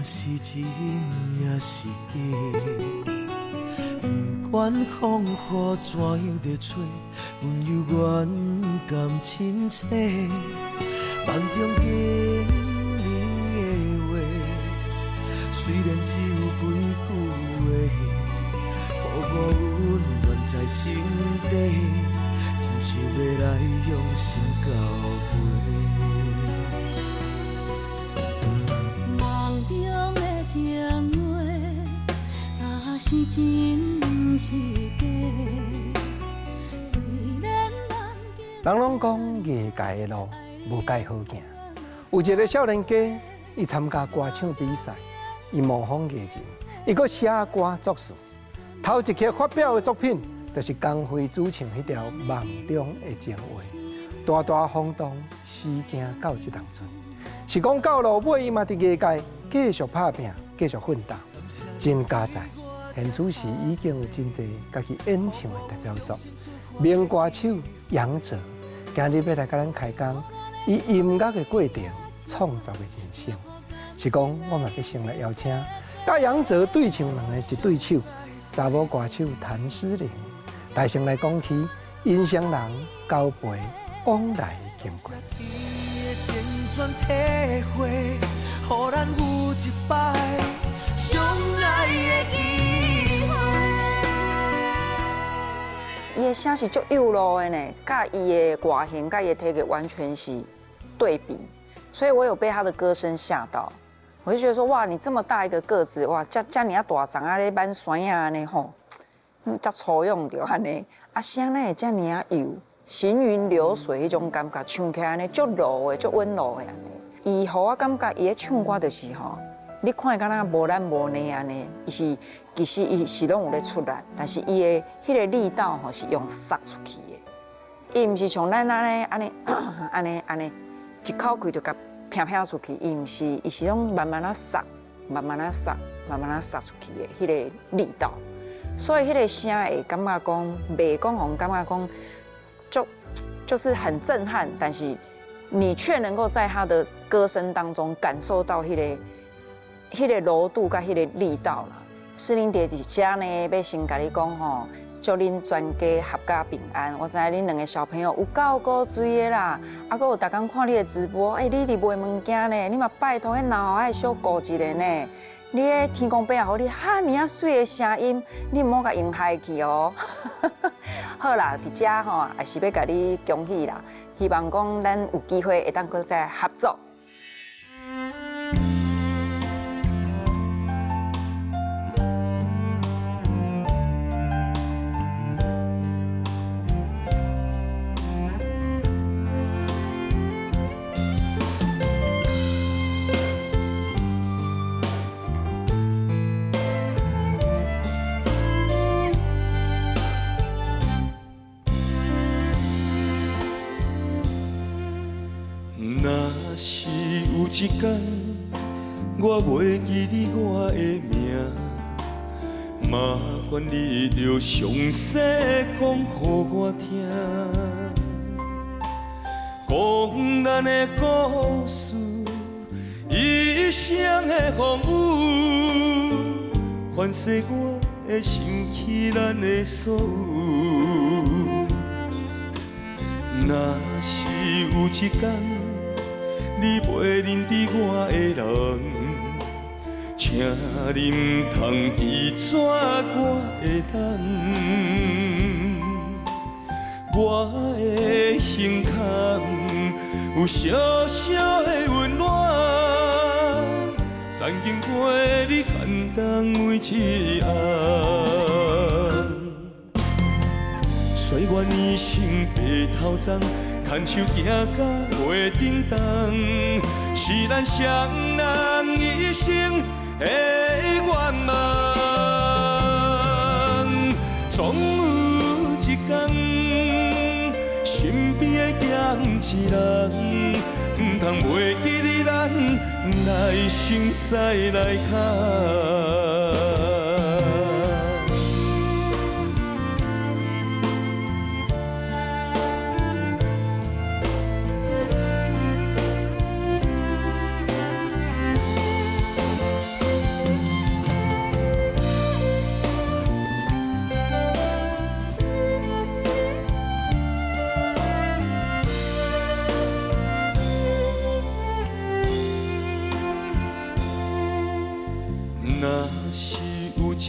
是真抑是假，不管风雨怎样在吹，阮犹原甘凊彩。梦中叮咛的话，虽然只有几句话，予我温暖在心底，真想欲来用心交陪。梦中的情话，若是真，毋是假。虽然梦境人攏講藝界的路無蓋好行，有一个少年家，伊參加歌唱比賽，伊模仿藝人，伊閣寫歌作詞。頭一曲發表的作品，就是江蕙主唱彼條《夢中的情話》，大大轟動，時行到這當陣。是講到落尾，伊嘛佇藝界繼續拍拚，繼續奮鬥，真佳哉。現此時已經有真濟家己演唱的代表作，名歌手楊哲今日欲來佮咱開講，伊音樂的過程、創作的人生。是講，我嘛欲先來邀請佮楊哲對唱兩个一對手，查某歌手譚詩玲，來先來講起𪜶雙人交陪往來的經過。旋轉體會，予咱有一擺相愛的機會。伊的聲是足幼路的呢，佮伊的外形、佮伊的體格完全是對比，所以我有被他的歌聲嚇到。我就覺得說，哇，你這麼大一個個子，哇，遮遮爾仔大叢啊咧挽山仔按呢吼，遮粗勇著按呢，啊聲哪會遮爾仔幼，行雲流水彼種感覺，唱起來按呢足柔的、足溫柔的按呢。伊予我感覺伊咧唱歌就是吼，你看伊敢若無力無力按呢，伊是其實伊是攏有咧出力，但是伊的彼个力道吼是用撒出去的，伊毋是像咱按呢按呢按呢按呢一口氣就共拚拚出去，伊毋是，伊是攏慢慢仔撒，慢慢仔撒，慢慢仔撒出去的彼个力道，所以彼个聲會感覺講，袂講予人感覺講，就就是很震撼，但是你卻能夠在他的歌聲當中感受到彼个柔度佮彼个力道啦。詩玲佇遮呢，欲先共你講吼，祝恁全家闔家平安。我知影恁兩个小朋友有夠古錐的啦，啊，閣有逐工看你的直播，欸，你佇賣物件呢，你嘛拜託彼老愛小顧一下呢。你彼天公伯也予你哈爾仔媠的聲音，你毋好共用害去哦。好啦，佇遮吼，也是欲共你恭喜啦，希望講咱有機會會當閣再合作。若是有一天，我袂記得我的名，麻煩你著詳細講予我聽，講咱的故事，一生的風雨，凡世我會想起咱的所有。若是有一天，你袂認得我的人，請你毋通拒絕我的等。我的胸坎有小小的溫暖，曾經陪你寒冬每一暗。雖然一生白頭鬃，牽手行甲袂振動，是咱雙人一生的願望。總有一天，身邊會減一人，毋通袂記得咱來生再來牽。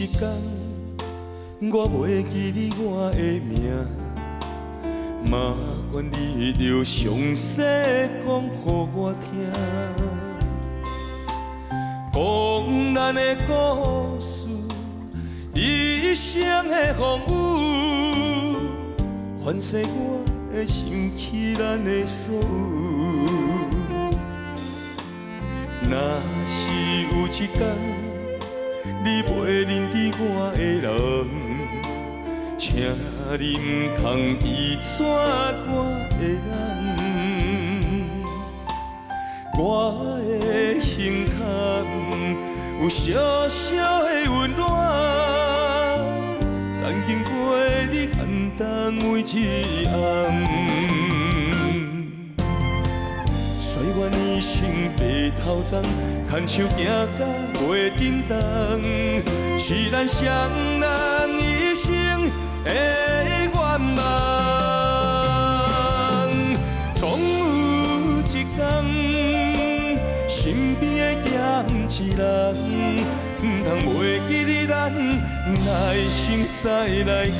一天，我袂记你我的名，麻烦你著详细讲予我听，讲咱的故事，一生的风雨，凡世我会想起咱的所有。若是有一天，你袂认得我的人，请你毋通记绝我的人。我的胸坎有小小的温暖，曾经陪你寒冬每一暗。岁月年成白头鬃，牵手行到袂振动，是咱双人一生的愿望。总有一天，身边的欠一人，毋通袂记得咱来生再来牵。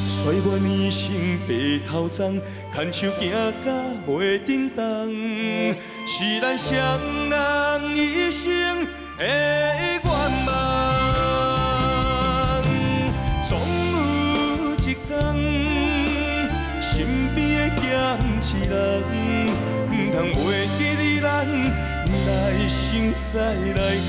岁月年成白头鬃，牵手行到袂振动，是咱双人一生的愿望。总有一天，身边的欠一人，毋通袂记得咱来生再来牵。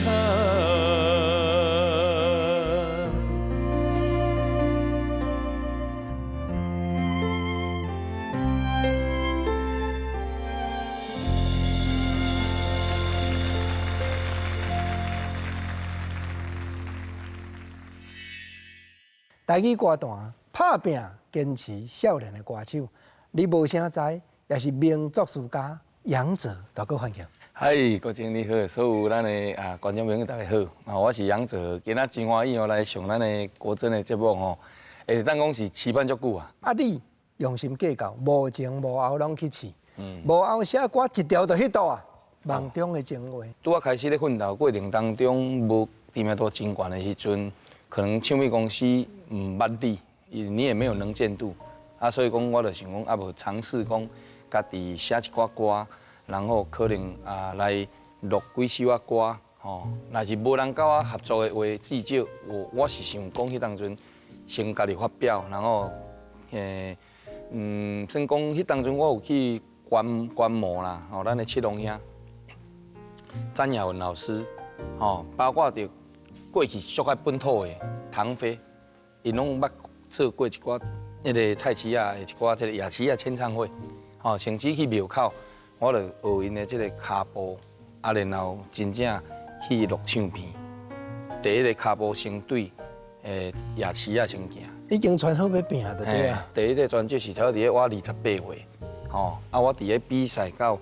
台语歌坛拍拼坚持少年的歌手，你无声知，也是名作词家杨哲，大哥欢迎。嗨，国珍你好，所有咱的观众朋友大家好，我是杨哲，今仔真欢喜哦来上咱的国珍的节目吼，会当讲是期盼足久啊。啊，你用心计较，无前无后拢去试，无后写歌一条就彼度啊，梦中的情话。拄仔开始咧奋斗过程当中，无知名度真悬的时阵，可能唱片公司毋捌你，你也没有能见度，啊，所以讲我就想讲，啊，无尝试讲家己写一寡歌，然后可能啊来录几首仔歌，吼，若是无人佮我合作的话，至少我是想讲，彼当阵先家己发表，然后算讲彼当阵我有去观摩啦，吼，咱的七龙兄詹雅文老师，吼，包括著过去足爱本土的唐飞，𪜶拢捌做过一寡彼个菜市仔的一寡这个夜市仔签唱会，吼，甚至去庙口，我就学𪜶的这个跤步，啊，然后真正去录唱片。第一个跤步先对，夜市仔先行。已经传好欲拼就对啊。第一个专辑是差不多伫我28岁，吼，啊，我伫咧比赛到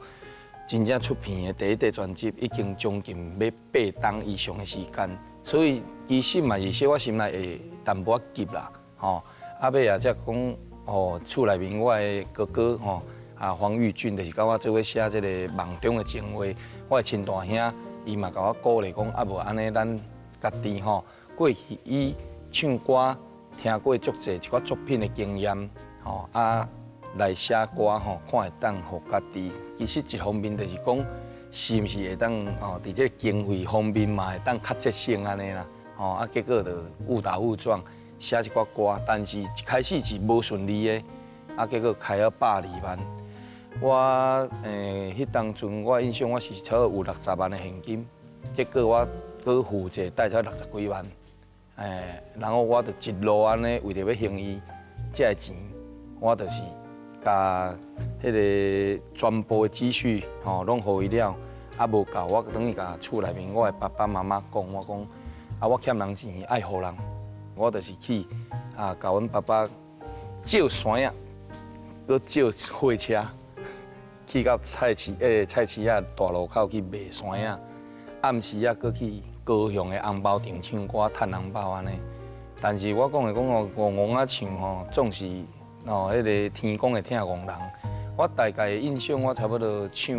真正出片的第一个专辑，已经将近欲8冬以上的时间。所以其实嘛是小可心内会淡薄仔急啦，吼。啊，尾也才讲，吼，厝内面我的哥哥吼，啊黄玉俊，就是佮我做伙写这个梦中的情话。我的亲大兄，伊嘛共我鼓励讲，啊无按呢，咱家己吼，过去伊唱歌听过足济一寡作品的经验，吼啊来写歌吼，看会当予家己。其实一方面就是讲，是毋是会当吼，伫这个经费方面嘛会当较节省按呢啦，吼啊结果就误打误撞写一寡歌，但是一开始是无顺利的，啊结果开了120万。我彼当阵我印象我是差不多有60万的现金，结果我阁负债贷才60几万，然后我就一路按呢为著欲还伊这个钱，我就是共彼个全部的积蓄吼拢予伊了，啊无够，我转去共厝内面我的爸爸妈妈讲，我讲啊我欠人钱爱予人，我就是去啊共阮爸爸借山仔，阁借货车。去到菜市，菜市仔大路口去卖山仔，暗时啊，阁去高雄的红包场唱歌，趁红包按呢。但是我讲的讲哦，戆戆仔唱吼，总是哦，彼个天公会疼憨人。我大概印象，我差不多唱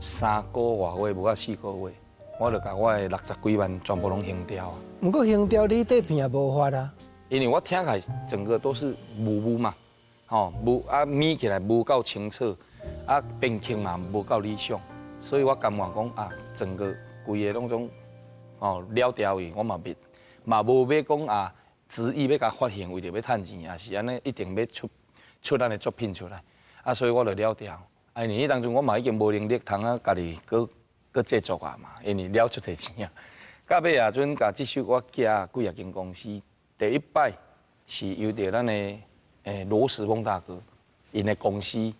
3个外月，无到4个月，我就共我的60几万全部攏还掉。毋过还掉，你底片也无发啊。因为我听起来整个都是雾雾嘛，吼雾啊，眯起来无够清楚，啊编曲嘛无够理想，所以我感觉讲啊，整个规个拢总哦了掉去，我嘛袂嘛无欲讲啊，执意欲共发行，为著欲趁钱，也是按呢，一定欲出出咱的作品出来，啊，所以我就了掉。啊，因为彼当阵我嘛已经无能力通啊，家己阁阁制作啊嘛，因为了足济钱啊。到尾啊，阵共这首歌寄几若间公司，第一摆是由著咱的罗时丰大哥，𪜶的公司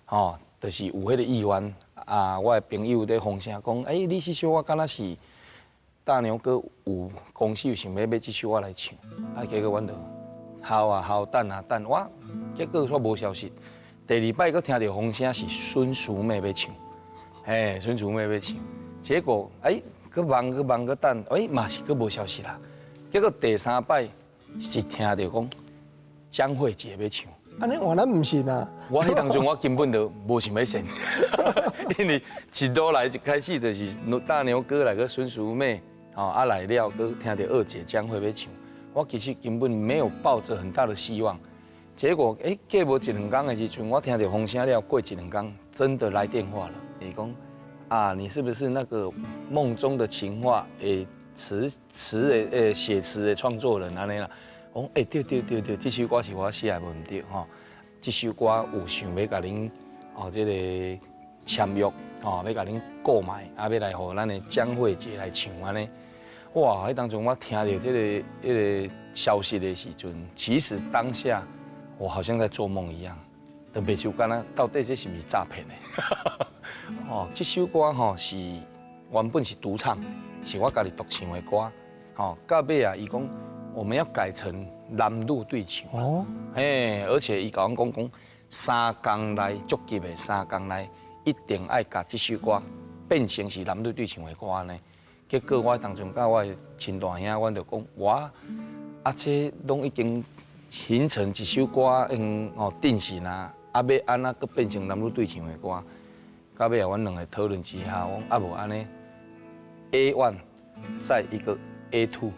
吼，就是有彼个意愿啊。我的朋友咧风声讲，欸，你这首歌敢若是大牛哥有公司有想欲买这首歌来唱，啊，结果阮就好啊好，等啊等，我结果煞无消息。第二摆阁听著风声是孙淑媚欲唱，嘿，孙淑媚欲唱，结果欸，阁望阁望阁等，欸，嘛是阁无消息啦。结果第三摆是听著讲江蕙姐欲唱，按呢换咱毋信啊！我彼当阵我根本就无想欲信，因为一路来一开始就是大牛哥来阁孙淑媚，吼啊来了阁听著二姐江蕙欲唱，我其实根本没有抱着很大的希望。结果欸，过无一两工的时阵，我听著风声了，过一两工真的来电话了，伊讲啊，你是不是那个梦中的情话的词词的诶写词的创作人按呢啦？我讲欸，对对对对，这首歌是我写的，无毋对吼。这首歌有想欲共恁哦，这个签约吼，欲共恁购买，啊，欲来予咱的江蕙姐来唱按呢。哇！彼当阵我听著这个彼个消息的时阵，其实当下我好像在做梦一样，都袂像敢若到底这是毋是诈骗的？哦，这首歌吼是原本是独唱，是我家己独唱的歌。吼，到尾啊，伊讲我们要改成男女对唱。哦，嘿，而且伊共阮讲讲，3工内足急的，3工内一定爱共这首歌变成是男女对唱的歌呢。结果我当阵佮我的亲大兄，阮就讲，我啊这拢已经形成一首歌，哦定型啊，啊欲按怎阁变成男女对唱的歌？到尾啊，阮两个讨论之下，讲啊无按呢，A one 再一个 A2，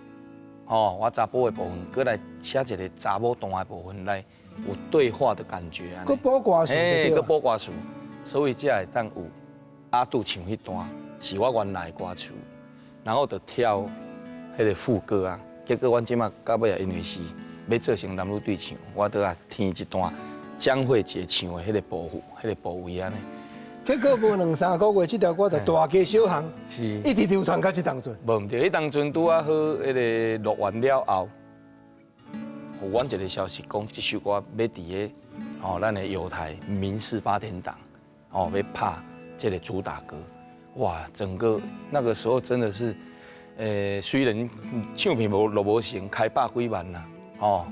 吼，我查埔的部分，阁来写一个查某段的部分来有对话的感觉。阁补歌词，嘿，阁补歌词，所以才会当有阿杜唱彼段，是我原来的歌词，然后就跳彼个副歌啊。结果阮这马到尾啊，因为是欲做成男女对唱，我都啊添一段江蕙姐唱的彼个部分，彼个部位按呢。结果无两三个月，这条歌就大街小巷，是一直流传到这当阵。无毋对，彼当阵拄仔好，彼个录完了后，予阮一个消息讲，这首歌欲伫个吼咱的友台民视八点档，哦欲拍这个主打歌。哇，整个那个时候真的是，虽然唱片无录无成，开百几万啦，吼，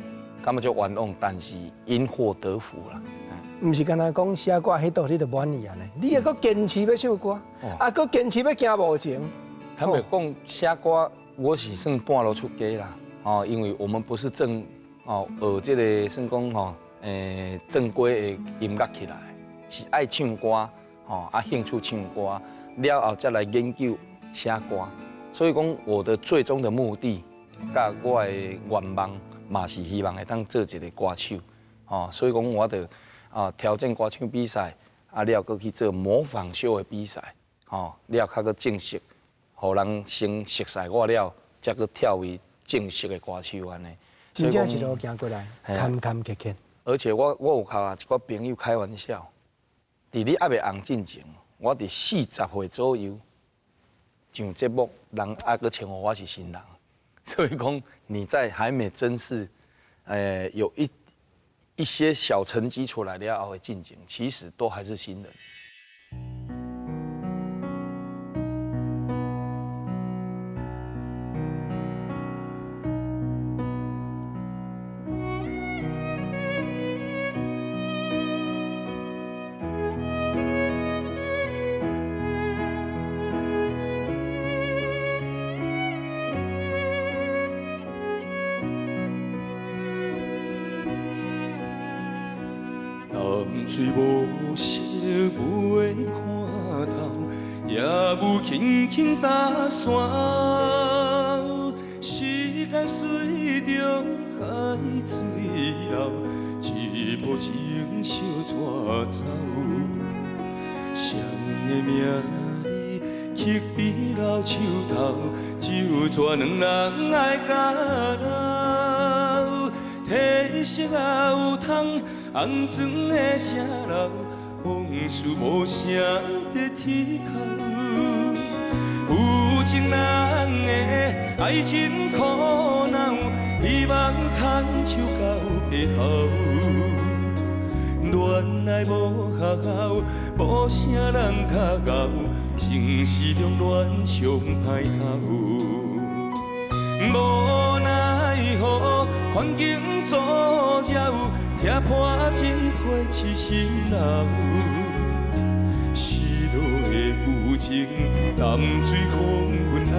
感觉足冤枉，但是因祸得福啦。毋是干焦讲写歌，彼度你就满意按呢？你犹阁坚持欲唱歌，啊，阁坚持欲行幕前。坦白讲，写歌我是算半路出家啦，哦，因为我们不是正哦学这个算讲吼，正规的音乐起来，是爱唱歌，吼啊兴趣唱歌，了后才来研究写歌。所以讲，我的最终的目的，佮我的愿望嘛是希望会当做一个歌手，吼，所以讲我就啊挑战歌唱比赛，啊了阁去做模仿秀的比赛，吼，了较阁正式，予人先熟似我了，才阁跳为正式的歌手按呢。真正一路行过来，坎坎坷坷。而且我有共一寡朋友开玩笑，伫你犹未红进前，我伫40岁左右上节目，人犹阁称呼我是新人。所以讲你在还没正式，有一些小成绩出来了后的进前，其实都还是新人。水無色霧的看頭，夜霧輕輕打傘。時間隨著海水流，一步情相帶走。誰的名字刻佇老樹頭，酒泉兩人愛甲老。提色也有通，紅妝的城樓，往事無聲在天空。有情人的愛情苦惱，希望牽手到白頭。戀愛無學校，無啥人較𠢕，情是中戀上歹頭。無奈何，環境阻擾，拆破情花痴心流。失落的舊情，淡水黃昏後，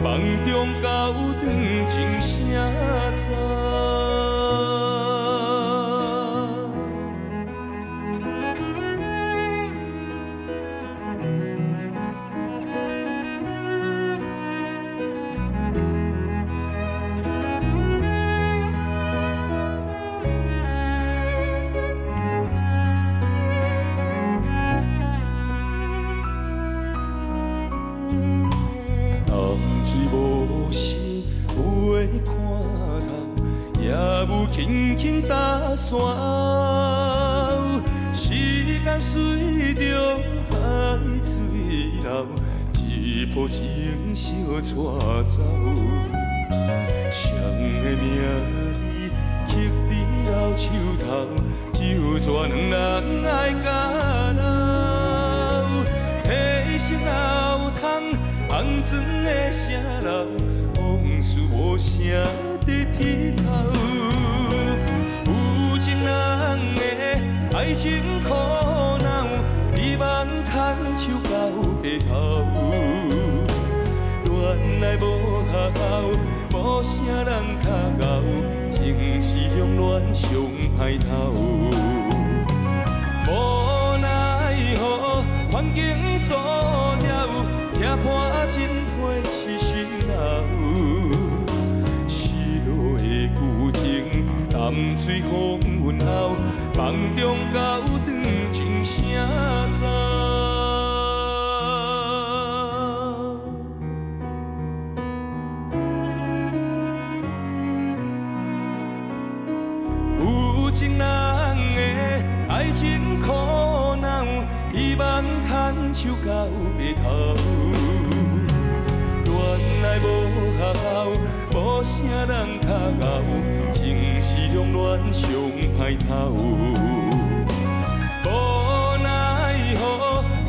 夢中交轉情聲走。淡水無色霧的看頭，夜霧輕輕打傘。時間隨著海水流，一波情相帶走。誰的名字刻佇老樹頭，酒泉兩人愛甲老。提色也有通，紅妝的城樓，往事無聲在天空。有情人的愛情苦惱，希望牽手到白頭。戀愛無學校，無啥人較𠢕，情是種戀上歹頭。無奈何，環境阻擾，拆破情花痴心流。失落的舊情，淡水黃昏後，夢中交轉情聲走。有情人的愛情苦惱，希望牽手到白頭。戀愛無學校，無啥人較𠢕，情是種戀上歹頭。無奈何，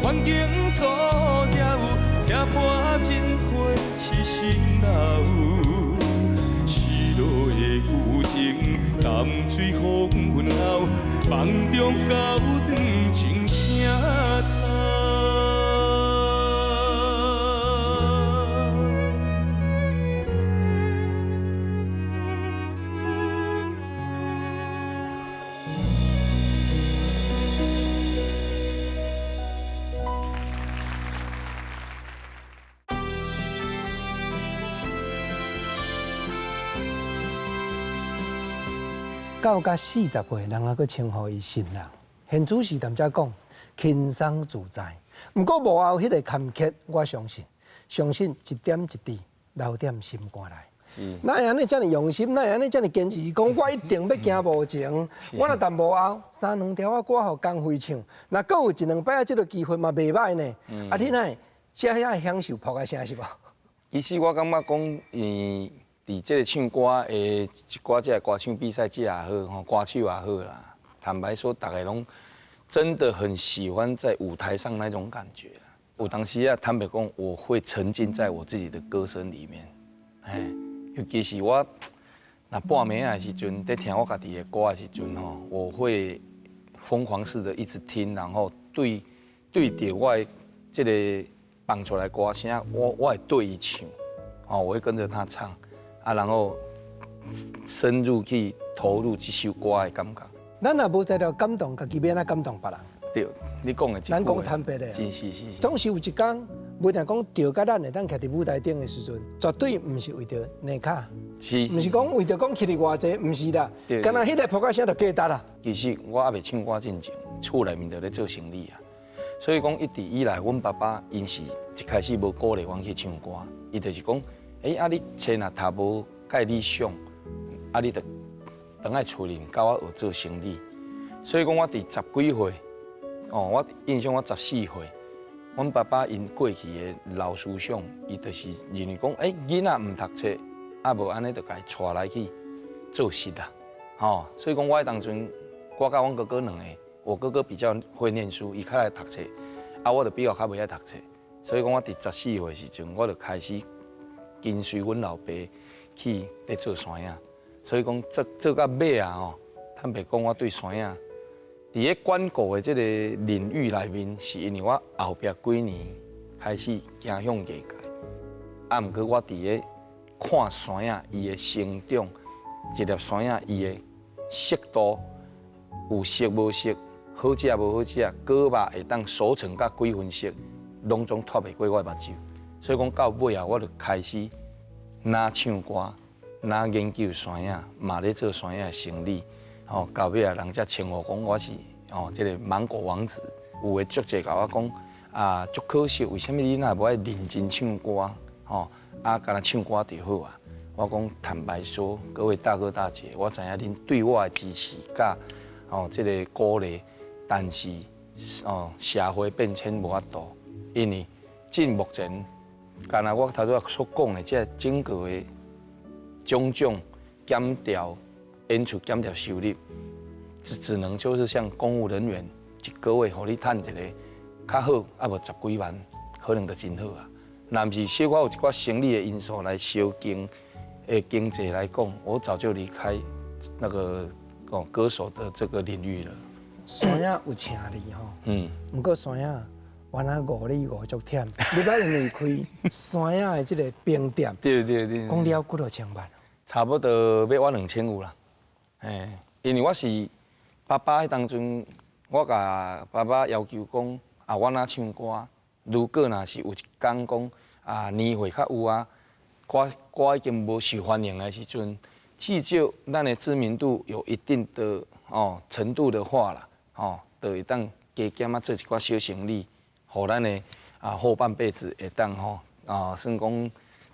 環境阻擾，拆破情花痴心流。失落的舊情，淡水黃昏後，夢中交轉情聲走。到甲40歲，人還閣稱呼伊新人。現主時踮遮講輕鬆自在，毋過幕後彼个坎坷，我相信，相信一點一滴留踮心肝內。哪會按呢遮爾用心？哪會按呢遮爾堅持？講我一定欲行無情，我若踮幕後三兩條仔歌予江輝唱，若閣有一兩擺仔這个機會嘛袂䆀呢。啊，你哪會遮遐享受噗仔聲是無？其實我感覺講，佇這个唱歌的一寡這个歌唱比賽這也好，吼歌手也好啦。坦白說，逐个攏真的很喜歡在舞台上那種感覺。有當時啊，坦白講，我會沉浸在我自己的歌聲裡面，嘿，尤其是我若半暝仔的時陣，佇聽我家己的歌的時陣吼，我會瘋狂似的一直聽，然後對著我的這个放出來歌聲，我會對伊唱，哦，我會跟着他唱。啊，然後深入去投入這首歌的感覺。咱若無材料感動家己，欲按怎感動別人？對，你講的，咱講坦白的，真是是是。總是有一工，無定講著佮咱會當徛佇舞台頂的時陣，絕對毋是為著內卡，毋是講為著講去哩偌濟，毋是啦，敢若彼个噗仔聲就價值啦。其實我猶未唱歌進前，厝內面就咧做生理啊，所以講一直以來，阮爸爸𪜶是一開始無鼓勵阮去唱歌，伊就是講，欸，啊你冊若讀無蓋理想，啊你就轉來厝裡教我學做生理。所以講我佇十幾歲，哦，我印象我14歲，阮爸爸𪜶過去的老思想，伊就是認為講，欸，囡仔毋讀冊，啊無按呢就共伊帶來去做事啦，吼。所以講我彼當陣，我佮阮哥哥兩个，我哥哥比較會念書，伊較愛讀冊，啊，我就比較較袂愛讀冊。所以講我佇14歲時陣，我就開始跟隨阮老爸去咧做山仔。所以講做做到尾啊吼，坦白講，我對山仔佇咧管顧的這个領域內面，是因為我後壁幾年開始走向藝界。啊，毋過我佇咧看山仔伊的成長，一粒山仔伊的色度有色無色，好食無好食，果肉會當熟成甲幾分熟，攏總脫袂過我的目睭。所以講到尾啊，我就開始若唱歌，若研究山仔，嘛咧做山仔的生理。吼，到尾啊，人才稱呼講我是吼這个芒果王子。有的足濟共我講啊，足可惜，為啥物你若無愛認真唱歌？吼，啊，干焦唱歌就好啊。我講坦白說，各位大哥大姐，我知影恁對我的支持佮吼這个鼓勵，但是哦，社會變遷無法度，因為進目前，敢若我頭拄仔所講的這整個的種種減掉演出減掉收入，只能就是像公務人員一個月予你趁一个較好，啊無十幾萬，可能就真好啊。若毋是小可有一寡生理的因素來相經的經濟來講，我早就離開那個哦歌手的這個領域了。山仔有請你吼，毋過山仔原來餓你餓足忝，你捌因為開山仔的這个冰店，對對對，講了幾多千萬？差不多欲倚2500啦，嘿，因為我是爸爸彼當陣，我共爸爸要求講，啊，我若唱歌，如果若是有一工講啊年歲較有啊，歌歌已經無受歡迎的時陣，至少咱的知名度有一定的哦程度的話啦，哦，就會當加減仔做一寡小生意，予咱的啊後半輩子會當吼啊算講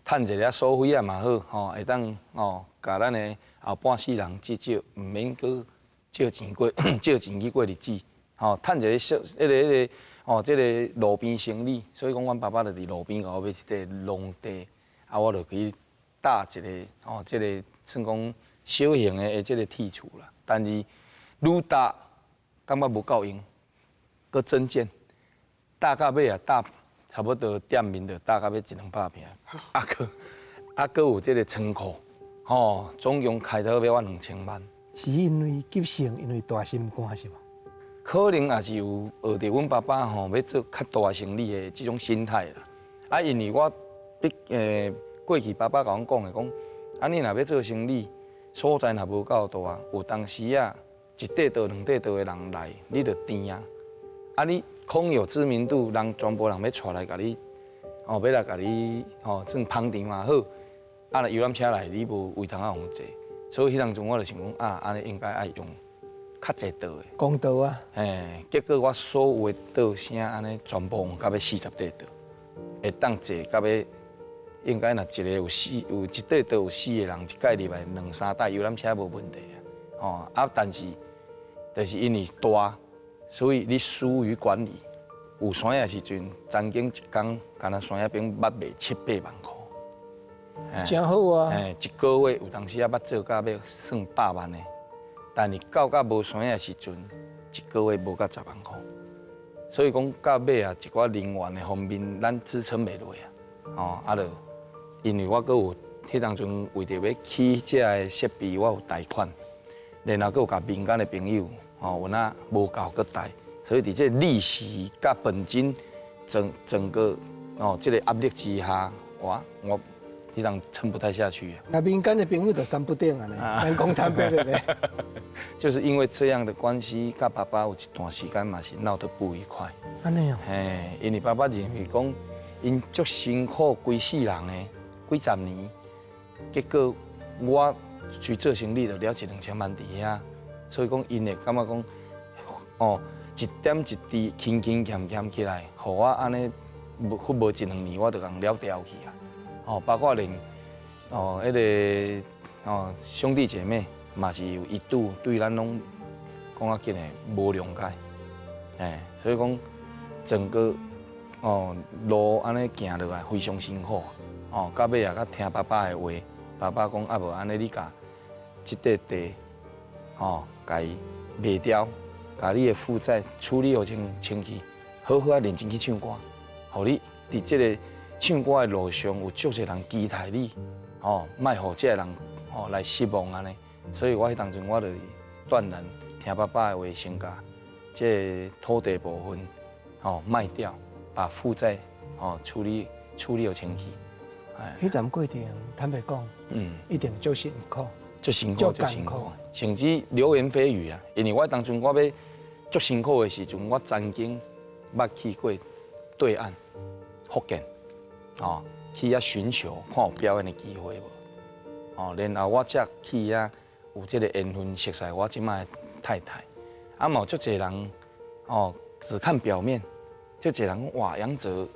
趁一下所費仔嘛好，吼會當哦，共咱的後半世人至少毋免閣借錢過借錢去過日子，吼趁一个小彼个彼个哦，這个路邊生意，所以講阮爸爸就佇路邊共我買一塊農地，啊，我就去搭一个哦，這个算講小型的這个鐵厝啦。但是愈搭感覺無夠用，閣增建，搭到尾啊，搭差不多店面就搭到欲一兩百坪，啊，閣啊閣有這个倉庫，吼，總共開到欲倚2000萬。是因為急性，因為大心肝是無？可能也是有學著阮爸爸吼，欲做較大生意的這種心態啦。啊，因為我彼過去爸爸共阮講的講，啊，你若欲做生意，所在若無夠大，有當時啊，一塊桌、兩塊桌的人來，你就甜啊。啊，你空有知名度，人全部人欲帶來共你，哦，欲來共你，吼，算捧場嘛好。啊，若遊覽車來，你無位通仔予坐，所以彼當陣我就想講，啊，按呢應該愛用較濟桌的。公道啊！嘿，結果我所有的桌聲按呢，全部用到欲40塊桌，會當坐到欲，應該若一个有四有一塊桌有四个人，一擺入來兩三台遊覽車無問題啊。吼啊，但是就是因為大，所以你疏於管理。有山仔時陣，曾經一工敢若山仔邊捌賣七八萬箍。真好啊！嘿，一个月有當時仔捌做到欲算百萬的，但是到甲無山仔時陣，一个月無到10萬箍。所以講到尾啊，一寡人員的方面，咱支撐袂落啊。哦，啊，就因為我閣有彼當陣為著欲起這个設備，我有貸款，然後閣有共民間的朋友，哦，有哪無夠閣貸，所以佇這利息佮本金整整個哦，這个壓力之下，我。彼当撑不太下去。那民間的朋友就三不頂啊，咱講坦白的咧。就是因為這樣的關係，佮爸爸有一段時間嘛是鬧得不愉快。按呢哦。嘿，因為爸爸認為講，𪜶足辛苦規世人的幾十年，結果我去做生意就了一兩千萬佇遐，所以講𪜶會感覺講，哦，一點一滴輕輕儉儉起來，予我按呢無閣無一兩年，我就共了掉去啊！哦，包括連哦，彼个哦兄弟姐妹嘛是有一度對咱攏講較緊的無諒解，哎，所以講整個哦路按呢行落來非常辛苦，哦，到尾也較聽爸爸的話，爸爸講啊無按呢你共這塊地哦，共伊賣掉，共你的負債處理予清清氣，好好仔認真去唱歌，予你佇這个唱歌的路上有足濟人期待你，哦，莫予這个人哦來失望按呢。所以我彼當陣我就是斷然聽爸爸的話，先共這个土地部分哦賣掉，把負債哦處理處理予清氣。彼陣過程，坦白講，一定足辛苦，足辛苦，足辛苦，甚至流言蜚語啊！因為我當陣我欲足辛苦的時陣，我曾經捌去過對岸福建，哦，去遐尋求看有表演的機會無？哦，然後我才去遐有這个緣分熟似我這擺的太太。啊，嘛有足濟人哦，只看表面，足濟人講哇，楊哲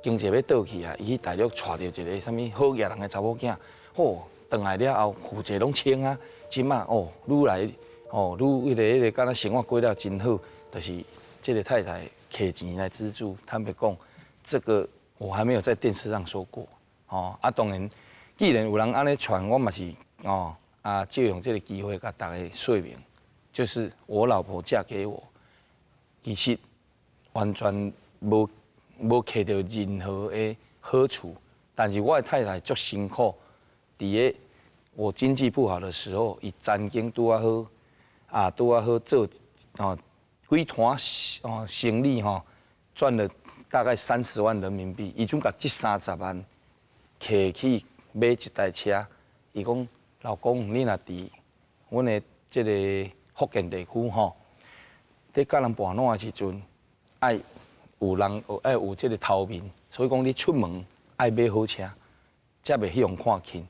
經濟欲倒去啊，伊去大陸娶著一个啥物好額人的查某囝，吼，轉來了後負債攏清啊，這擺哦，愈來哦愈彼个彼个，敢若生活過了真好，就是這个太太摕錢來資助。坦白講，這個我還沒有在電視上說過，哦啊，當然，既然有人按呢傳，我嘛是哦啊，借用這个機會共大家說明，就是我老婆嫁給我，其實完全無摕著任何的好處，但是我的太太足辛苦，佇个我經濟不好的時候，伊曾經拄仔好啊，拄仔好做哦幾攤哦生意吼，賺了大概30萬人民幣，伊準共這30萬摕去買一台車，伊講老公，你若佇阮的這个福建地區吼，佇佮人跋撋的時陣，愛有人愛有這个頭面，所以講你出門愛買好車，才袂予人看輕。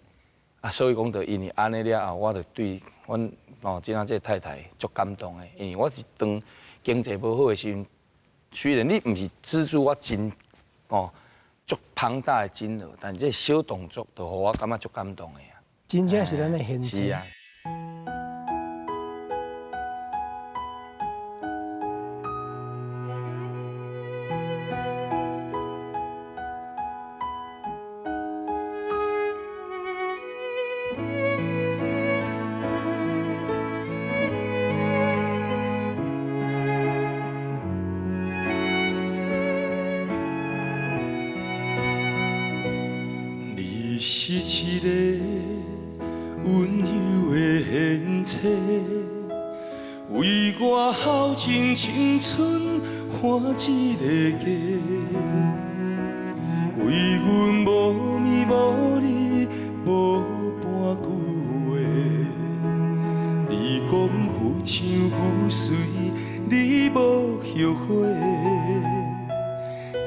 啊，所以講就因為按呢了後，我就對阮哦這仔這个太太足感動的，因為我是當經濟無好的時陣，雖然你毋是資助我真哦足龐大的金額，但這小動作就予我感覺足感動的啊。真正是咱的現是啊。你是一个溫柔的獻祭，為我耗盡青春換一个家，為阮無眠無慮無半句話。你講夫唱婦隨，你無後悔。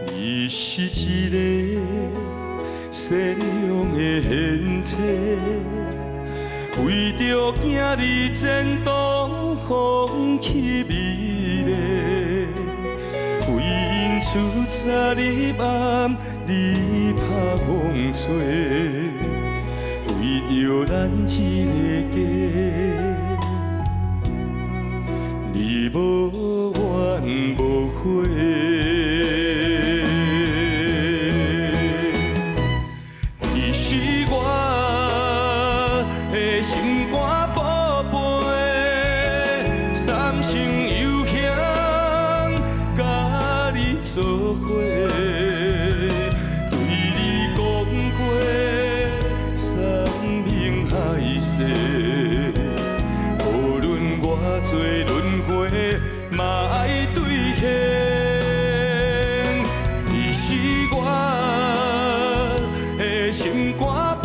你是一个善良的獻祭，為著囝兒前途放棄美麗，為𪜶出早入暗，你拍戇吹，為著咱這个家，你無怨無悔。你是我的心肝寶貝，三生有幸佮你做伙，對你講過山盟海誓，無論偌濟輪迴，嘛愛兌現。你是我的心肝。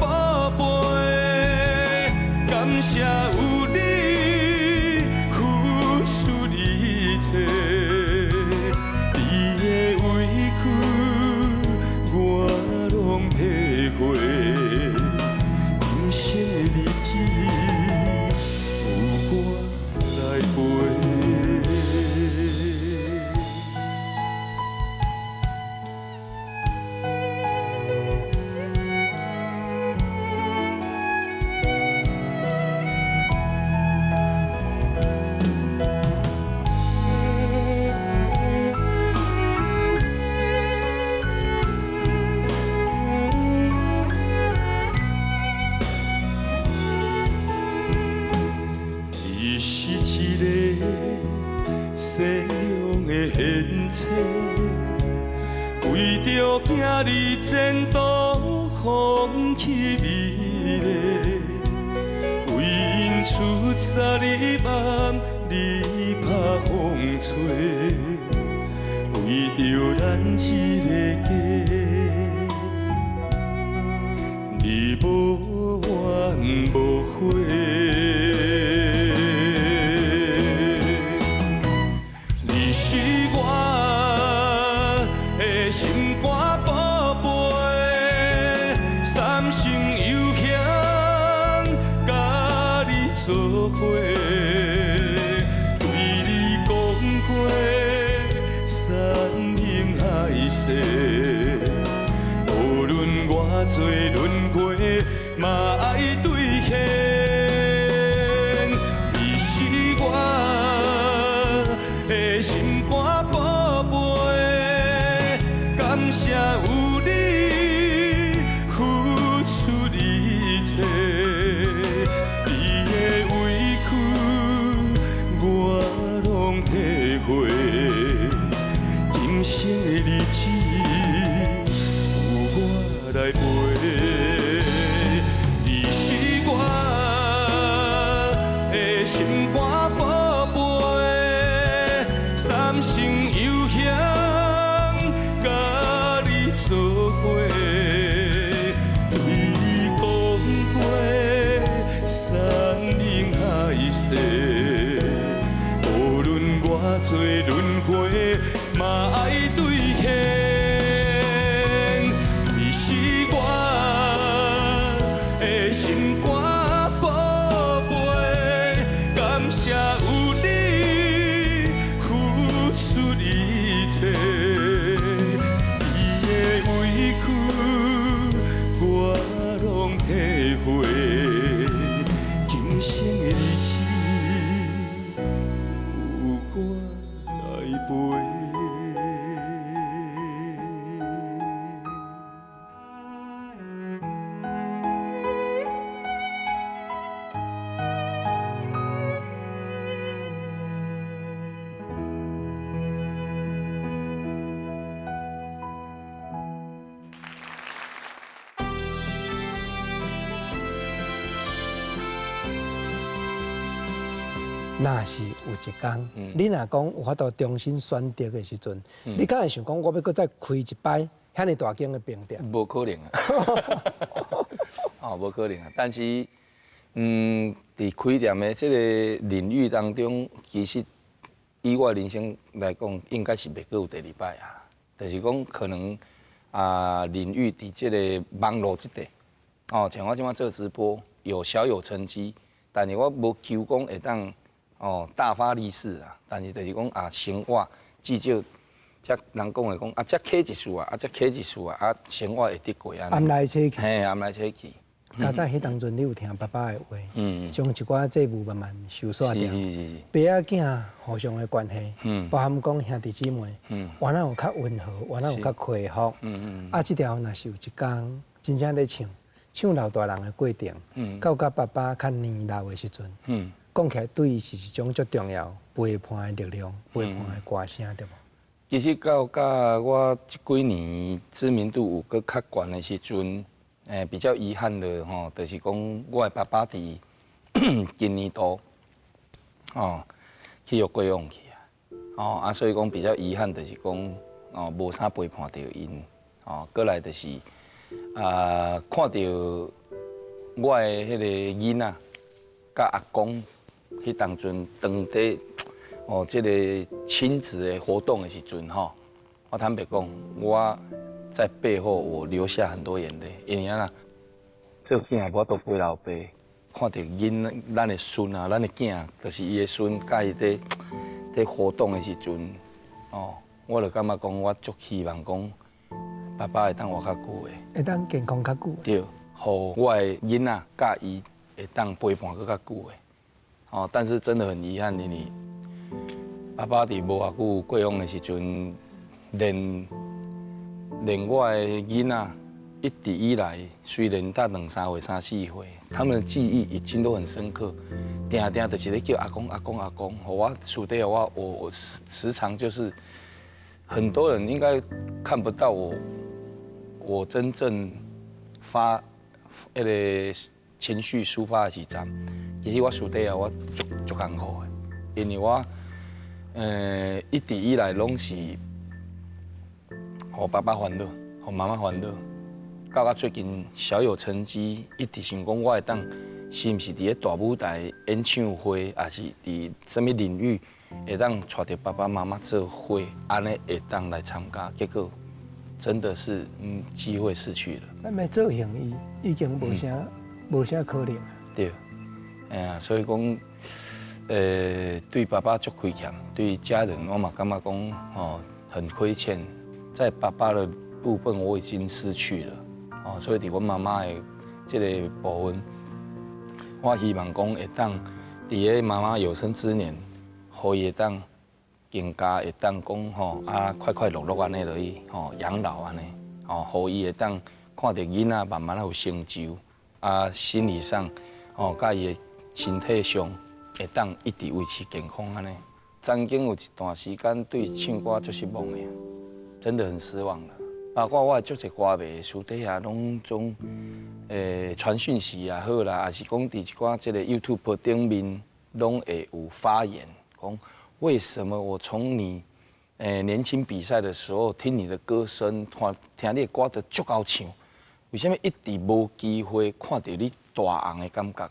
拢会现切，为著囝儿前途放弃美丽，为𪜶出三日梦，你拍风吹，为著咱这个家，你无怨无悔。你是我的心肝宝贝，三生有幸佮你做伙，对你讲过山盟海誓，无论偌济轮回，嘛爱兑现。你是我的心肝宝贝，感谢有你付出一切，你的委屈我拢体会，今生的日子有我来陪。你是我的心肝宝贝，三生有幸佮你做伙，对你讲过山盟海誓，无论偌济轮回，嘛爱兑现。你是我的心肝宝贝，感谢有你付出一切，你的委屈我拢体会，今生的日子有我来陪。若是有一天，你若讲有法度重新选择的时阵，你敢会想讲我欲閣再开一摆遐尔大间的冰店？无可能啊！哦，无可能啊！但是，伫开店的这个领域当中，其实以我人生来讲，应该是袂阁有第二摆啊。就是讲，可能啊，领域伫这个网路这块，哦，像我这摆做直播，有小有成绩，但是我无求讲会当哦大发利市啊。但是就是讲啊，生活至少，才人讲的讲啊，才起一丝啊，啊，才起一丝啊，啊，生活会得过按呢。暗来切去。嘿，暗来切去。较早彼当阵，你有听爸爸的话，将一寡债务慢慢收煞掉。爸仔囝互相的关系，包含讲兄弟姊妹，原来有较温和，原来有较恢复。啊，这条若是有一工真正咧唱，唱老大人的过程，到佮爸爸较年老的时阵，讲起来对伊是一种足重要陪伴的力量，陪伴的歌声，对无？其实到佮我这几年知名度有阁较悬的时阵，比较遗憾的吼，就是讲我的爸爸伫今年度，哦，去予过往去啊，哦啊，所以讲比较遗憾就是讲，哦，无啥陪伴著𪜶，哦，过来就是啊，看著我的彼个囡仔，佮阿公，彼当阵当伫哦，这个亲子的活动的时阵吼，我坦白讲，我在背后我流下很多眼泪，因为按怎，做囝无法度陪老爸，看著囡咱的孙啊，咱的囝，就是伊的孙，佮伊伫活动的时阵，哦，我就感觉讲，我足希望讲，爸爸会当活较久的，会当健康较久。对，予我的囡仔佮伊会当陪伴阁较久的，哦，但是真的很遗憾，因为爸爸伫无偌久过往的时阵，连我的囡仔，一直以來雖然才兩三歲、三四歲，他們的記憶已經都很深刻，定定就是咧叫阿公、阿公、阿公。我私底下我時常就是很多人應該看不到我，我真正發彼个情緒抒發的時陣，其實我私底下我足足艱苦的，因為我一直以來攏是予爸爸煩惱，予媽媽煩惱。到我最近小有成績，一直想講我會當是毋是佇咧大舞台演唱會，抑是佇啥物領域會當帶著爸爸媽媽做伙，按呢會當來參加，結果真的是機會失去了。咱欲做行醫已經無啥可能。對，哎呀，所以講，對爸爸足虧欠，對家人我嘛感覺講哦很虧欠，在爸爸的部分我已經失去了。哦，所以佇阮媽媽的這个部分，我希望講會當佇咧媽媽有生之年，予伊會當更加會當講吼啊快快樂樂按呢落去吼養老按呢，吼，予伊會當看著囡仔慢慢仔有成就，啊心理上吼佮伊的身體上會當一直維持健康按呢。曾經有一段時間對唱歌足失望的，真的很失望了。包括我的足濟歌迷私底下攏總傳訊息也好啦，抑是講佇一寡這個 YouTube 頂面，攏會有發言，講為什麼我從你年輕比賽的時候聽你的歌聲，看聽你的歌都足𠢕唱，為什麼一直無機會看著你大紅的感覺？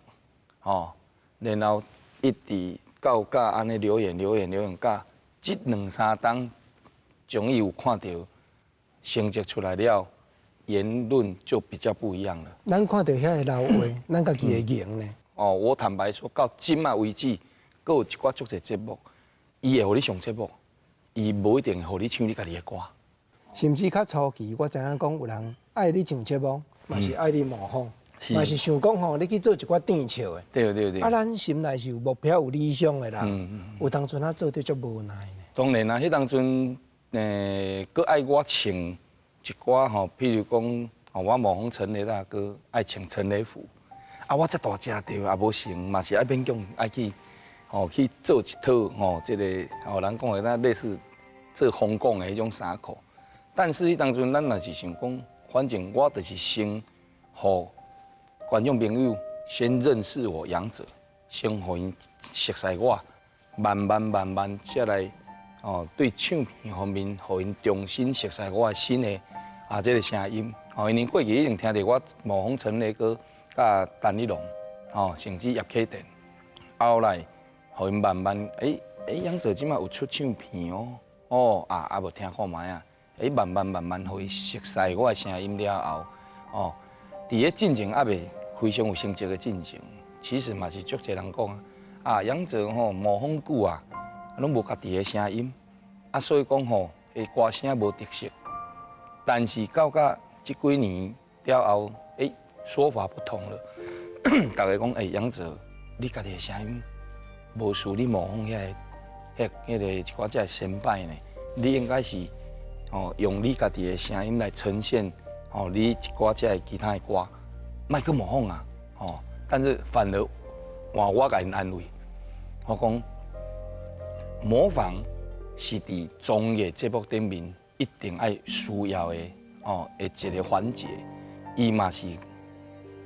吼，然後一直到甲按呢留言留言留言，到這兩三冬，終於有看著成績出來了，言論就比較不一樣了。咱看著遐个老話，咱家己會贏呢。哦，我坦白說，到這馬為止，閣有一寡足濟節目，伊會予你上節目，伊無一定會予你唱你家己的歌。甚至較初期，我知影講有人愛你上節目，嘛是愛你模仿，嘛是想講吼，你去做一寡甜笑的。對對對。啊，咱心內是有目標、有理想的人，有當陣啊做得足無奈呢。當然啦，彼當陣閣愛我穿一寡吼，譬如講，吼我模仿陳雷大哥愛穿陳雷服，啊，我遮大隻著也無成，嘛是愛勉強愛去，吼去做一套吼，這個吼人講的那類似做風廣的彼種衫褲。但是彼當陣咱若是想講，反正我就是先予觀眾朋友先認識我楊哲，先予𪜶熟似我，慢慢慢慢才來。哦，對唱片方面，予𪜶重新熟似我的新的啊，這个聲音。哦，因為過去一定聽著我模仿陳雷哥、佮陳立農，哦，甚至葉啟田。後來，予𪜶慢慢，欸欸，楊哲這馬有出唱片哦，哦啊，啊無聽看覓啊，欸，慢慢慢慢予伊熟似我的聲音了後，哦，佇咧進前猶未非常有成績的進前，其實嘛是足濟人講啊，啊，楊哲吼模仿久啊，攏無家己的聲音。啊，所以講吼，伊歌聲無特色，但是到甲這幾年了後，欸，說法不同了。大家講，欸，楊哲，你家己的聲音無輸你模仿遐个、彼、彼个一寡這个先輩呢，你應該是哦，用你家己的聲音來呈現哦，你一寡這个其他的歌，莫閣模仿啊，哦，但是反而換我共𪜶安慰，我講模仿是佇綜藝節目頂面一定愛需要的哦，的一個環節，伊嘛是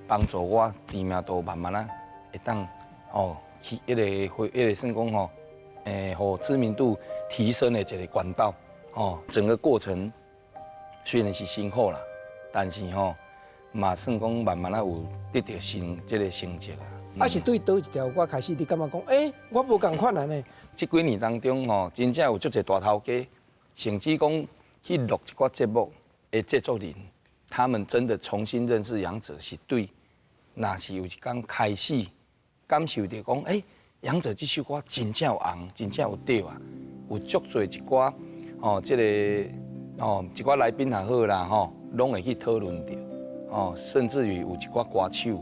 幫助我知名度慢慢仔會當哦去彼个會彼个算講吼，予知名度提升的一個管道哦。整個過程雖然是辛苦啦，但是吼嘛算講慢慢仔有得著成這个成績啦。啊，是對佗一條歌開始，你感覺講，欸，我無仝款按呢？這幾年當中吼，真正有足濟大頭家，甚至講去錄一寡節目的製作人，他們真的重新認識楊哲，是對，若是有一天開始感受著講，欸，楊哲這首歌真正有紅，真正有對啊，有足濟一寡哦，這個哦，一寡來賓也好啦，吼，攏會去討論著，哦，甚至於有一寡歌手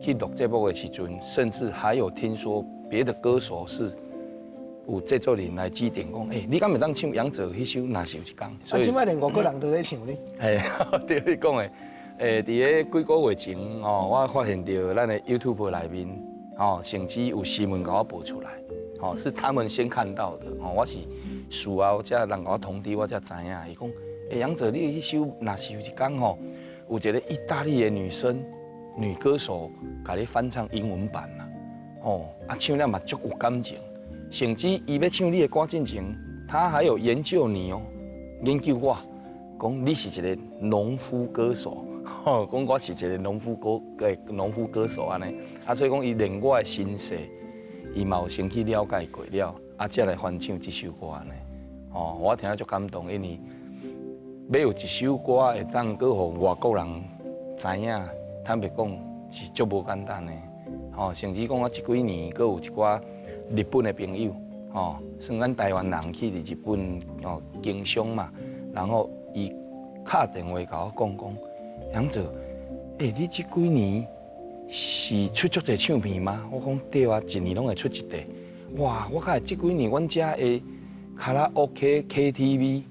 去錄節目的時陣，甚至還有聽說別的歌手是有制作人來指定講，欸，你敢會當唱楊哲彼首《若是有一天》？啊，這擺連外國人都咧唱呢。嘿，對你講的，佇咧幾個月前哦，我發現著咱的 YouTube 內面，哦，甚至有新聞共我報出來，哦，是他們先看到的，哦，我是事後才人共我通知，我才知影。伊講，欸，楊哲，你彼首《若是有一天》吼，有一個意大利的女生女歌手，共你翻唱英文版啦，哦，啊，唱了嘛足有感情。甚至伊欲唱你的歌進前，他還有研究你哦，研究我，講你是一個農夫歌手，吼，講我是一個農夫歌的農夫歌手按呢，啊，所以講伊連我的身世，伊嘛有先去了解過了，啊，才來翻唱這首歌按呢，哦，我聽了足感動，因為欲有一首歌會當閣予外國人知影，坦白講是足無簡單的，吼，甚至講我這幾年閣有一寡日本的朋友，吼，算咱台灣人去佇日本哦經商嘛，然後伊敲電話共我講講，楊哲，欸，你這幾年是出足濟唱片嗎？我講對啊，一年攏會出一塊。哇，我看這幾年阮遮的卡拉 OK、KTV，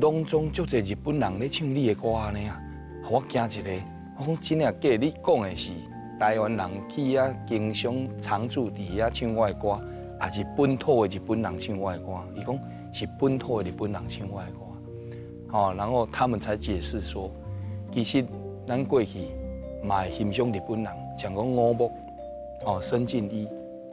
攏總足濟日本人咧唱你的歌按呢啊，予我驚一下。我講真的假？你講的是台灣人去遐經商常住佇遐唱我的歌，還是本土的日本人唱我的歌？伊講是本土的日本人唱我的歌，吼，然後他們才解釋說，其實咱過去嘛會欣賞日本人，像講五木，哦，森進一，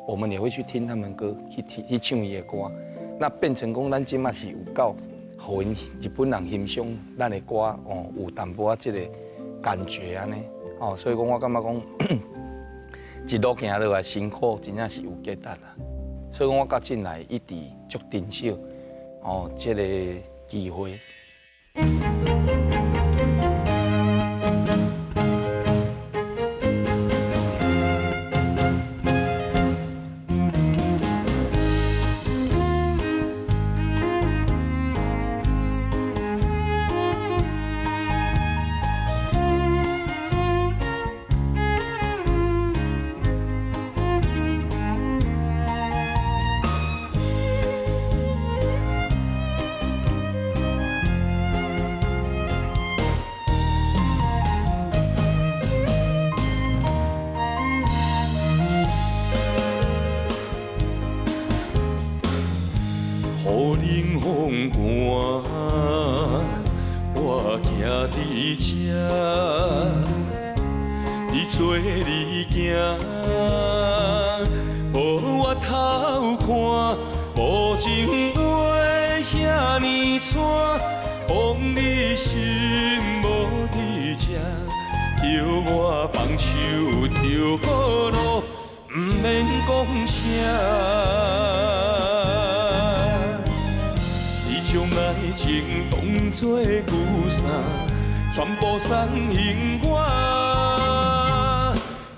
我們也會去聽他們歌，去聽去唱伊的歌。那變成講咱這馬是有夠，予𪜶日本人欣賞咱的歌，哦，有淡薄仔這個感覺按呢。哦，所以講我感覺講，一路行落來辛苦，真正是有價值啦。所以講我到這來一直足珍惜哦，這個機會。雨冷風寒，我徛佇這，伊做你行，無回頭看，無情話遐呢蔡，講你心無佇這，叫我放手就好囉，毋免講啥。將愛情當作旧衫，全部送予我，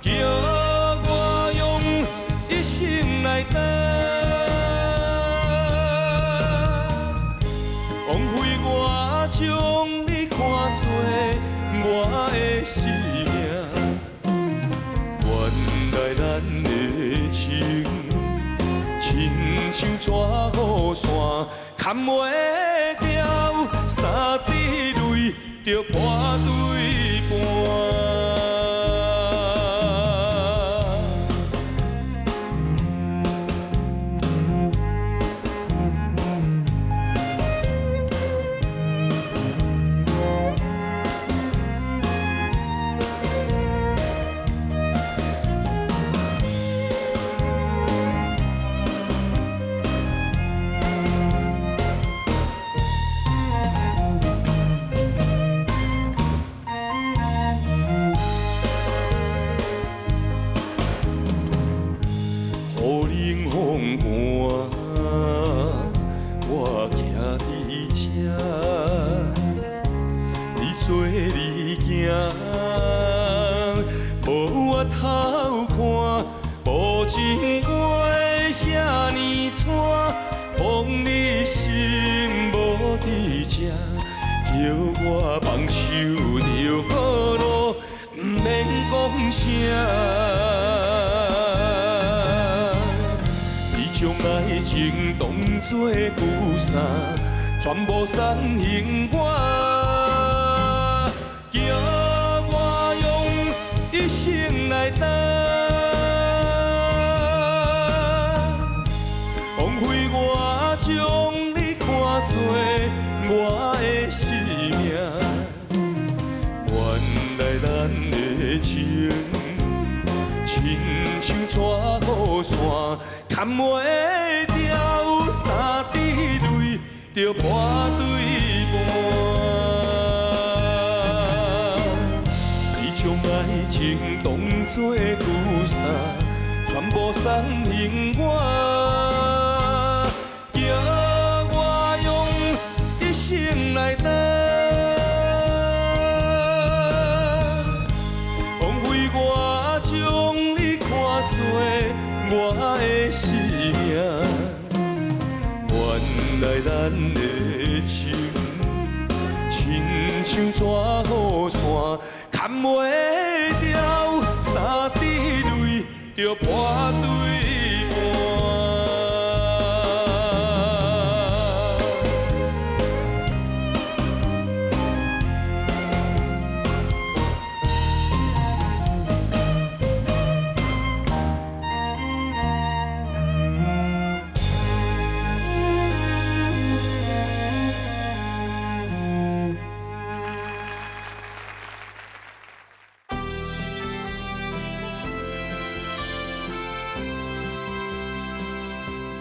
叫我用一生來等。枉費我將你看做我的生命，原來咱的情，親像纸雨伞。砍袂掉，三滴泪就破对半。我放手就好囉，毋免講啥。你將愛情當做旧衫，全部送还我。叫我用一生来等，枉费我将你看做我的生命。原来咱的情，亲像纸雨伞，牵袂牢，三滴泪就破对半。你将爱情当作旧衫，全部送还我，叫我用一生来等。枉费我将你看做我的生命，原来咱的情，亲像纸雨伞，牵袂牢，三滴泪就破对半。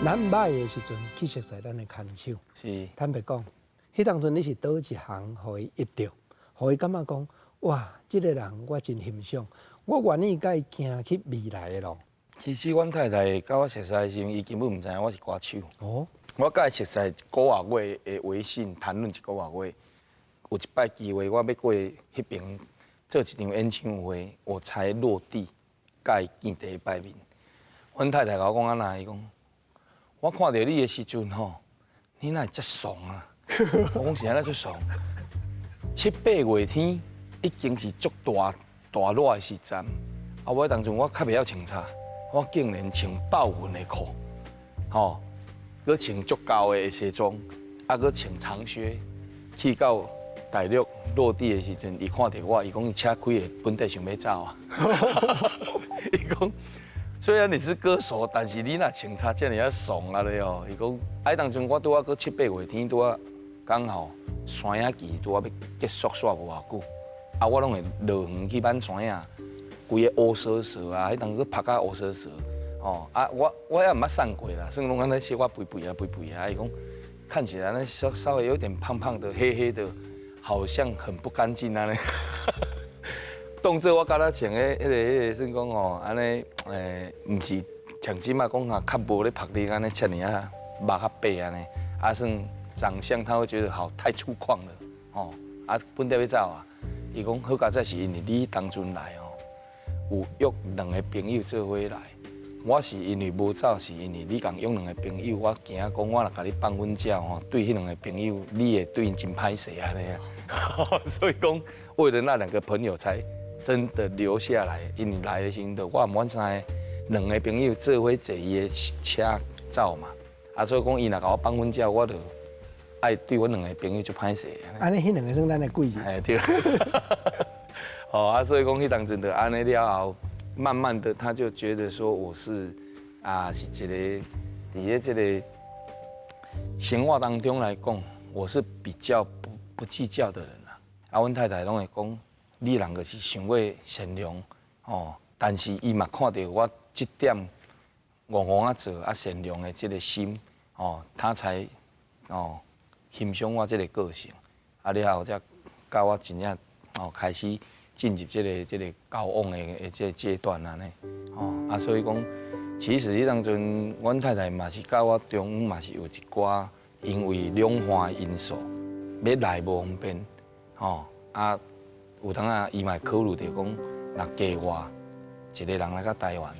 咱䆀的时阵去熟似咱的牵手。是。坦白讲，彼当阵你是佗一项予伊翕著，予伊感觉讲，哇，这个人我真欣赏，我愿意佮伊行去未来的路。其实阮太太佮我熟似的时阵，伊根本毋知影我是歌手。哦。我佮伊熟似一个外月的微信谈论一个外月，有一摆机会我欲过彼边做一场演唱会，我才落地，佮伊见第一摆面。阮太太共我讲按怎，伊讲，我看著你的时阵吼，你哪会遮怂啊？我讲是按怎遮怂？七八月天已经是足大大热的时阵，啊！我当阵我较袂晓穿插，我竟然穿豹纹的裤，吼，阁穿足厚的西装，啊，阁穿长靴，去到大陆落地的时阵，伊看著我，伊讲伊车开的本底想欲走啊！伊讲，虽然你是歌手，但是你若穿插遮尔仔怂啊咧哦！伊讲，啊，彼当阵我拄仔阁七八月天拄仔刚好山野期拄仔欲结束煞无偌久，啊，我拢会落园去挽山仔，规个乌索索啊，彼当阁曝甲乌索索，吼啊，我也毋捌瘦过啦，算拢按呢小可肥肥啊肥肥啊，伊讲看起来呢稍稍微有点胖胖的、黑黑的，好像很不干净按呢。当作我敢若穿彼个算讲吼，按呢，毋是像这马讲啊，较无咧曝日按呢，遮尔仔肉较白按呢，啊算长相他会觉得好太粗犷了，吼啊本底欲走啊，伊讲好佳哉是因为你当阵来哦，有约两个朋友做伙来，我是因为无走，是因为你共约两个朋友，我惊讲我若共你放阮遮吼，对彼两个朋友，你会对𪜶真歹势按呢啊，所以讲为了那两个朋友才真的留下来，因为来的时阵，我阮三个两个朋友做伙坐伊的车走嘛，啊，所以讲伊若共我放阮遮，我就爱对阮两个朋友足歹势。按呢，彼两个算咱的贵人。哎对。哦啊，所以讲彼当阵就按呢了后，慢慢的他就觉得说我是啊，是一个伫咧这个生活当中来讲，我是比较不计较的人啦。啊，阮太太拢会讲，你人就是伤过善良哦，但是伊嘛看著我这点戆戆仔做啊善良的这个心哦，他才哦欣赏我这个个性，啊了后才佮我真正哦开始进入这个交往的这个阶段按呢，哦啊所以讲，其实彼当阵，阮太太嘛是佮我中间嘛是有一寡因为两岸的因素，欲来无方便，吼啊。有当啊，伊嘛会考虑著讲，若嫁我一个人来到台湾，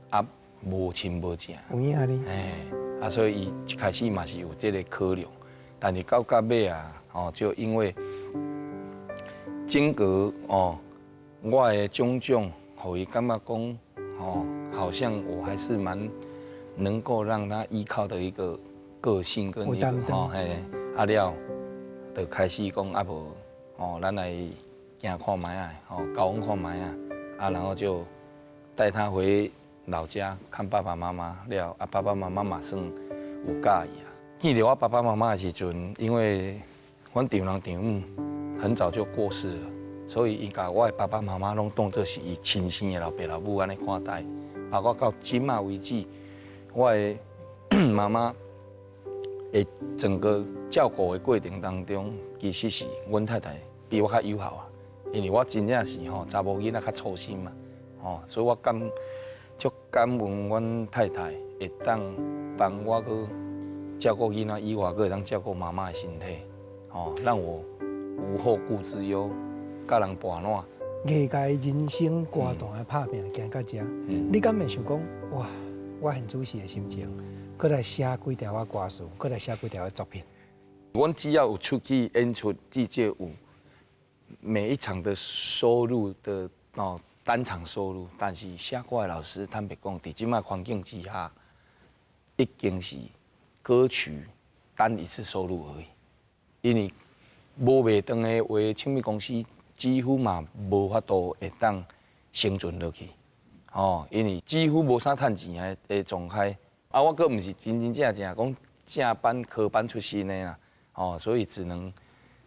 啊，无亲无情，有影呢？嘿，啊，所以伊一开始嘛是有这个考量，但是到到尾啊，哦，就因为整个哦，我的种种，予伊感觉讲，哦，好像我还是蛮能够让他依靠的一个个性跟一个吼嘿，啊了，就开始讲啊无，哦，咱来行看覓仔，吼，交往看覓仔，啊，然後就帶他回老家看爸爸媽媽了，啊，爸爸媽媽嘛算有佮意啊。見著我爸爸媽媽的時陣，因為阮丈人丈母很早就過世了，所以伊共我的爸爸媽媽攏當做是伊親生的老爸老母按呢看待。包括到這馬為止，我的媽媽的整個照顧的過程當中，其實是阮太太比我較友好啊，因為我真正是吼查某囡仔較粗心嘛，吼，所以我足感恩阮太太會當幫我去照顧囡仔以外，閣會當照顧媽媽的身體，吼，讓我無後顧之憂，佮人跋爛。藝界人生歌壇的拍拚行到遮，你敢會想講哇？我現主時的心情，閣來寫幾條仔歌詞，閣來寫幾條仔作品。阮只要有出去演出，至少有每一場的收入的哦，單場收入。但是寫歌的老師坦白講，佇這馬環境之下，已經是歌曲單一次收入而已。因為無賣斷的話，唱片公司幾乎嘛無法度會當生存落去。哦，因為幾乎無啥趁錢的的狀態。啊，我閣毋是真真正正講正班科班出身的啦。哦，所以只能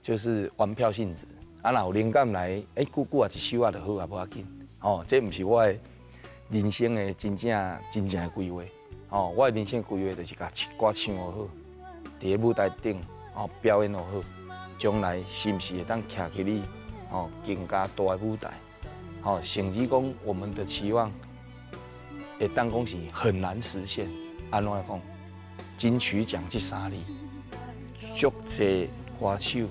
就是玩票性質。啊，若有靈感來，欸，久久啊一首啊就好啊，無要緊。哦，這毋是我的人生的真正真正的規劃。哦，我的人生規劃就是共歌唱予好，佇个舞台頂哦表演予好，將來是毋是會當徛起你哦更加大的舞台？哦，甚至講我們的期望會當講是很難實現。按怎來講？金曲獎這三字，足濟歌手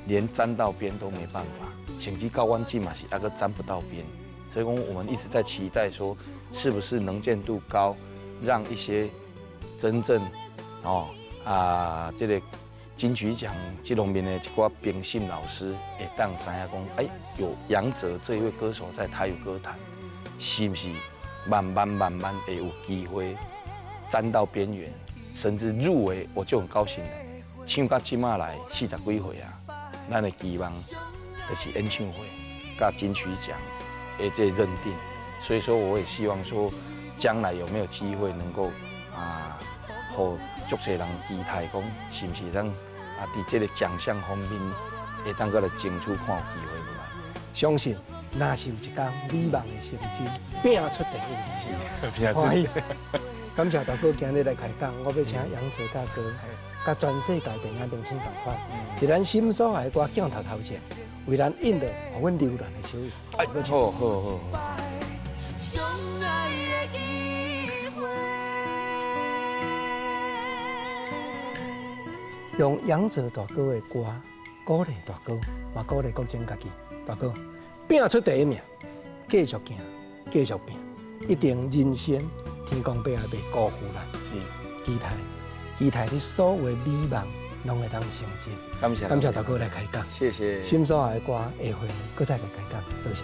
連沾到邊都沒辦法，甚至到阮這嘛是猶閣沾不到邊。所以講，我們一直在期待說，是不是能見度高，讓一些真正哦啊這個金曲獎這方面的一寡評審老師會當知影講，欸，有楊哲這一位歌手在台語歌壇，是毋是慢慢慢慢會有機會沾到邊緣，甚至入圍，我就很高興了。唱到這馬來40幾歲啊，咱的期望就是演唱會佮金曲獎的這個認定，所以說我也希望說，將來有沒有機會能夠啊，予足濟人期待講，是毋是咱啊，佇這個獎項方面會當閣來爭取看有機會無？相信若是有一天美夢會成真，拼出第一名，是拼出。感謝大哥今日來開講，我欲請楊哲大哥，佮全世界電影明星仝款，佇咱心所愛的歌鏡頭頭前，為咱印著予阮留戀的手印。哎，好好好。相愛的機會。用楊哲大哥的歌鼓勵大哥，嘛鼓勵國珍家己。大哥，拼出第一名，繼續行，繼續拼，一定人生天公伯也袂辜負咱。是，期待，期待你所有的美夢攏會當成真。感謝，感謝大哥來開講。謝謝。心所愛的歌，下回閣再來開講。多謝。